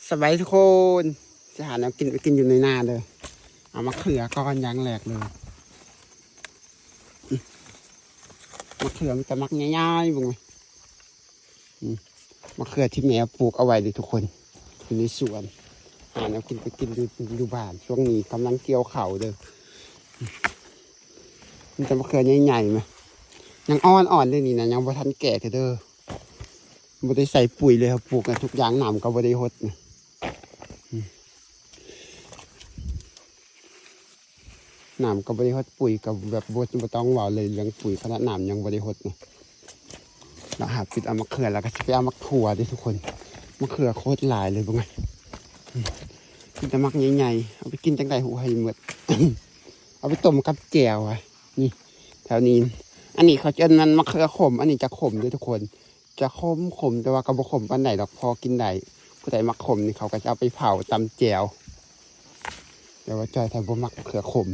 ສະບາຍທຸກຄົນ ຊິຫາແນວກິນໄປກິນຢູ່ໃນນາເດີ. ເອົາມະເຂືອກ່ອນຢ່າງແລກເລີຍ. ອືມ ມະເຂືອມີແຕ່ໝາກໃຫຍ່ໆ ເບິ່ງແມະ. ອືມ ມະເຂືອທີ່ແມ່ປູກເອົາໄວ້ເດີທຸກຄົນ ຢູ່ໃນສວນ. ຫາແນວກິນໄປກິນຢູ່ ຢູ່ບ້ານ. ຊ່ວງນີ້ກຳລັງກ່ຽວເຂົ້າເດີ. ມີແຕ່ມະເຂືອໃຫຍ່ໆ ມາ ຍັງອ່ອນໆ ເດ້ນີ້ນະ ຍັງບໍ່ທັນແກ່ເທື່ອເດີ. ບໍ່ໄດ້ໃສ່ປຸ໋ຍເລີຍ ເຮົາປູກນະ ທຸກຢ່າງ ນ້ຳກໍບໍ່ໄດ້ຫົດນະ. ອືມ ນ້ຳກໍບໍ່ໄດ້ຫົດ ປຸ໋ຍກໍແບບບໍ່ ບໍ່ຕ້ອງເວົ້າເລີຍເລື່ອງປຸ໋ຍ ຂະໜາດນ້ຳຍັງບໍ່ໄດ້ຫົດນະ. ລະຫາປິດເອົາມະເຂືອ ລະກໍຊິໄປເອົາໝາກຖົ່ວເດ້ທຸກຄົນ. ມະເຂືອໂຄດຫຼາຍເລີຍ ເບິ່ງ ອືມ ມີແຕ່ໝາກໃຫຍ່ໆ. ເອົາໄປກິນຈັ່ງໃດຮູ້ໃຫ້ໝົດ. ເອົາໄປຕົ້ມກັບແຈ່ວ ນີ້ ແຖວນີ້. ອັນນີ້ເຂົາເອີ້ນມັນມະເຂືອຂົມ ອັນນີ້ຈະຂົມເດ້ທຸກຄົນ ຈະຂົມໆ ແຕ່ວ່າກໍບໍ່ຂົມປານໃດດອກ ພໍກິນໄດ້. ຜູ້ໃດມັກຂົມນີ້ ເຂົາກໍຈະເອົາໄປເຜົາຕຳແຈ່ວ. ແຕ່ວ່າຈ້ອຍ ຖ້າບໍ່ມັກເຂືອຂົມ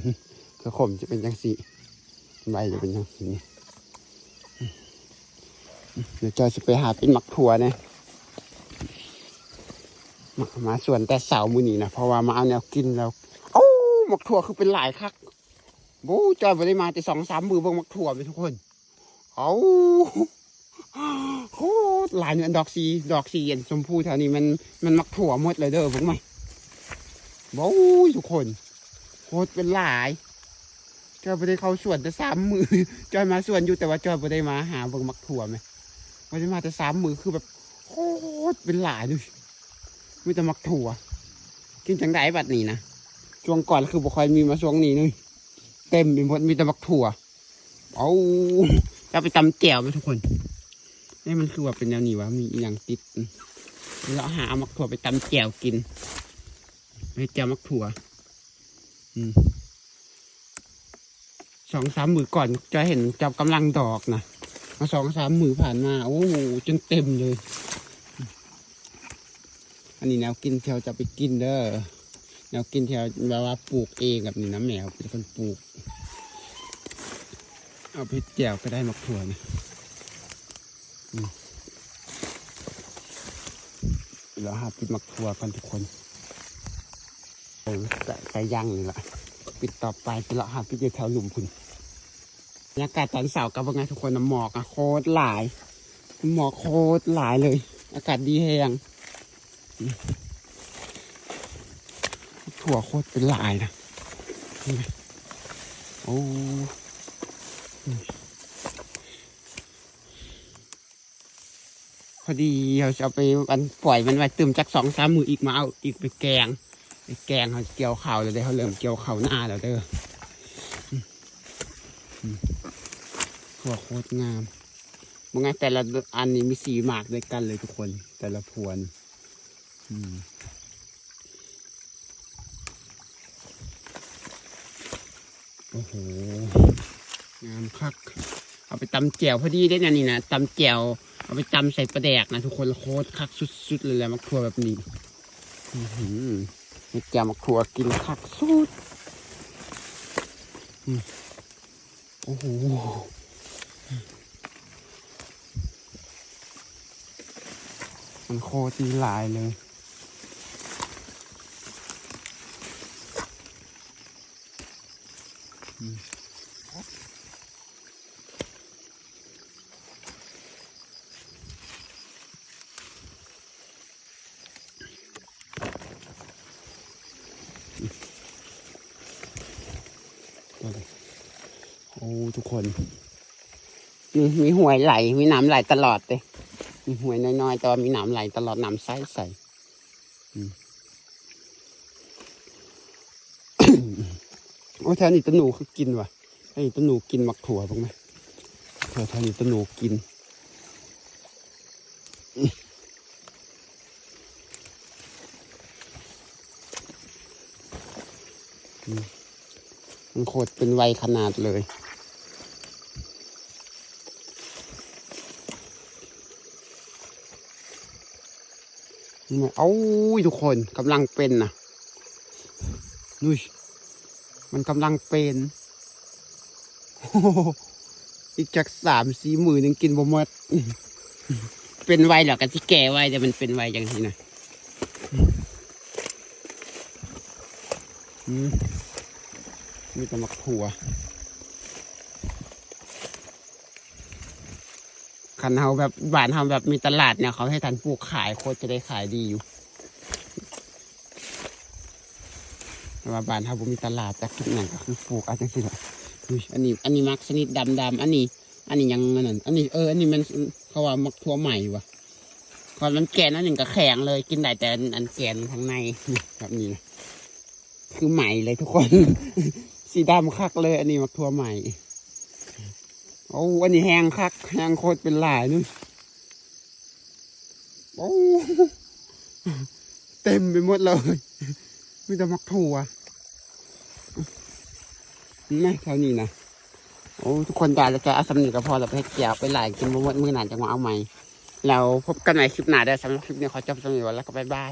ເຂືອຂົມຈະເປັນຈັ່ງຊີ້ ໃບຈະເປັນຈັ່ງຊີ້. ດຽວຈ້ອຍຊິໄປຫາປິດໝາກຖົ່ວແດ່. ມາ ມາສວນແຕ່ເຊົ້າມື້ນີ້ນະ ເພາະວ່າມາເອົາແນວກິນແລ້ວ. ໂອ້ ໝາກຖົ່ວຄືເປັນຫຼາຍຄັກ. ໂອ້ ຈ້ອຍບໍ່ໄດ້ມາແຕ່ສອງສາມມື້ ເບິ່ງໝາກຖົ່ວແມ່ທຸກຄົນ. ເອົາ ໂຄດຫຼາຍເນາະ ດອກສີ ດອກສີອັນຊົມພູແຖວນີ້ ມັນ ມັນໝາກຖົ່ວໝົດເລີຍເດີ ເບິ່ງມາ. ໂອ້ຍ ທຸກຄົນ ໂຄດເປັນຫຼາຍ. ຈ້ອຍບໍ່ໄດ້ເຂົ້າສວນແຕ່ສາມມື້. ຈ້ອຍມາສວນຢູ່ ແຕ່ວ່າຈ້ອຍບໍ່ໄດ້ມາຫາເບິ່ງໝາກຖົ່ວແມະ. ບໍ່ໄດ້ມາແຕ່ສາມມື້ ຄືແບບໂຄດເປັນຫຼາຍເລີຍ ມີແຕ່ໝາກຖົ່ວ. ກິນຈັ່ງໃດບັດນີ້ນະ? ຊ່ວງກ່ອນຄືບໍ່ຄ່ອຍມີ ມາຊ່ວງນີ້ນີ້ເຕັມໄປໝົດ ມີແຕ່ໝາກຖົ່ວ. ເອົາ ຈະເອົາໄປຕຳແຈ່ວໄໝທຸກຄົນ. ນີ້ມັນຄືວ່າເປັນແນວນີ້ວະ ມີອີ່ຫຍັງຕິດ. ອືມ ເລາະຫາເອົາໝາກຖົ່ວໄປຕຳແຈ່ວກິນ ເຮັດແຈ່ວໝາກຖົ່ວ. ອືມ ສອງສາມມື້ກ່ອນຈະເຫັນເຈົ້າກຳລັງດອກນະ ມາສອງສາມມື້ຜ່ານມາ ໂອ້ ຈົນເຕັມເລີຍ. ອັນນີ້ແນວກິນທີ່ເຮົາຈະໄປກິນເດີ ແນວກິນທີ່ເຮົາແບບວ່າປູກເອງແບບນີ້ນະ ແມ່ເຮົາເປັນຄົນປູກ. ເອົາໄປເຮັດແຈ່ວກໍໄດ້ໝາກຖົ່ວນະ. ອືມ ລະຫາປິດໝາກຖົ່ວກ່ອນທຸກຄົນ. ເອີ ໃສ່ ໃສ່ຢ່າງນີ້ລະ ປິດຕໍ່ໄປ ໄປເລາະຫາປິດຢູ່ແຖວລຸ່ມພຸ້ນ. ບັນຍາກາດຕອນເຊົ້າກໍເບິ່ງໃຫ້ທຸກຄົນນະ ໝອກອະໂຄດຫຼາຍ ໝອກໂຄດຫຼາຍເລີຍ ອາກາດດີແຮງ. ອືມ ຖົ່ວໂຄດເປັນຫຼາຍນະ. ໂອ້ ອືມ ພໍດີເຮົາຊິເອົາໄປ ອັນ ປ່ອຍມັນໄວ້ຕື່ມຈັກສອງສາມມື້ອີກ ມາເອົາອີກໄປແກງ ໄປແກງ. ເຮົາກ່ຽວເຂົ້າແລ້ວເດ້ ເຮົາເລີ່ມກ່ຽວເຂົ້ານາແລ້ວເດີ. ອືມ ອືມ ຖົ່ວໂຄດງາມ. ເບິ່ງແຕ່ລະອັນນີ້ມີສີ່ໝາກດ້ວຍກັນເລີຍທຸກຄົນ ແຕ່ລະພວນ. ອືມ ໂອ້ໂຫ ງາມຄັກ. ເອົາໄປຕຳແຈ່ວພໍດີເດ້ ອັນນີ້ນະ ຕຳແຈ່ວ ເອົາໄປຕຳໃສ່ປາແດກນະທຸກຄົນ ໂຄດຄັກສຸດໆເລີຍແຫຼະ ໝາກຖົ່ວແບບນີ້. ອືຫື ເຮັດແຈ່ວໝາກຖົ່ວກິນຄັກສຸດ. ອືມ ໂອ້ໂຫ ມັນໂຄດດີຫຼາຍເລີຍ. ອືມ ໂອ້ ທຸກຄົນ ມີ ມີຫ້ວຍໄຫຼ ມີນ້ຳໄຫຼຕະຫຼອດເດ້. ມີຫ້ວຍນ້ອຍໆ ແຕ່ວ່າມີນ້ຳໄຫຼຕະຫຼອດ ນ້ຳໃສໆ. ອືມ ໂອ້ ແຖວນີ້ຕາໜູຄືກິນຫວາ ແຖວນີ້ຕາໜູກິນໝາກຖົ່ວ ເບິ່ງແມະ ແຖວ ແຖວນີ້ຕາໜູກິນ. ອືມ ມັນໂຄດເປັນໄວຂະໜາດເລີຍ. ໂອ້ຍ ທຸກຄົນ ກຳລັງເປັນນະ ນຸ້ຍ ມັນກຳລັງເປັນ. ອີກຈັກສາມສີ່ມື້ຍັງກິນບໍ່ໝົດ. ເປັນໄວແລ້ວກໍຊິແກ່ໄວ ແຕ່ມັນເປັນໄວຈັ່ງຊີ້ນະ. ອືມ ມີແຕ່ໝາກຖົ່ວ. ຄັນເຮົາແບບ ບ້ານເຮົາແບບມີຕະຫຼາດແນວ ເຂົາເຮັດທັນປູກຂາຍ ໂຄດຈະໄດ້ຂາຍດີຢູ່. ແຕ່ວ່າບ້ານເຮົາບໍ່ມີຕະຫຼາດ ຈັກກິນຫຍັງກໍຄືປູກເອົາຈັ່ງຊີ້ແຫຼະ. ອຸ້ຍ ອັນນີ້ ອັນນີ້ໝາກຊະນິດດຳໆ ອັນນີ້ ອັນນີ້ຫຍັງ ອັນນັ້ນ ອັນນີ້ ເອີ ອັນນີ້ແມ່ນ ເຂົາວ່າໝາກຖົ່ວໄໝຫວາ ເພາະມັນແກ່ນອັນໜຶ່ງກໍແຂງເລີຍ ກິນໄດ້ແຕ່ອັນ ອັນແກ່ນທາງໃນ ນີ້ ແບບນີ້ນະ ຄືໄໝເລີຍທຸກຄົນ ສີດຳຄັກເລີຍ. ອັນນີ້ໝາກຖົ່ວໄໝ. ໂອ້ ອັນນີ້ແຮງຄັກ ແຮງໂຄດເປັນຫຼາຍໜຶ່ງ. ໂອ້ ເຕັມໄປໝົດເລີຍ ມີແຕ່ໝາກຖົ່ວ ແມ່ນແຖວນີ້ນະ. ໂອ້ ທຸກຄົນຈ້າ ແລ້ວກໍເອົາສ່ຳນີ້ກໍພໍແລ້ວ ໄປເຮັດແຈ່ວໄປຫຼາຍກິນບໍ່ໝົດ ມື້ໜ້າຈັ່ງມາເອົາໃໝ່. ແລ້ວພົບກັນໃໝ່ຄລິບໜ້າເດີ້. ສຳລັບຄລິບນີ້ຂໍຈົບສ່ຳນີ້ກ່ອນ ແລ້ວກໍບາຍບາຍ.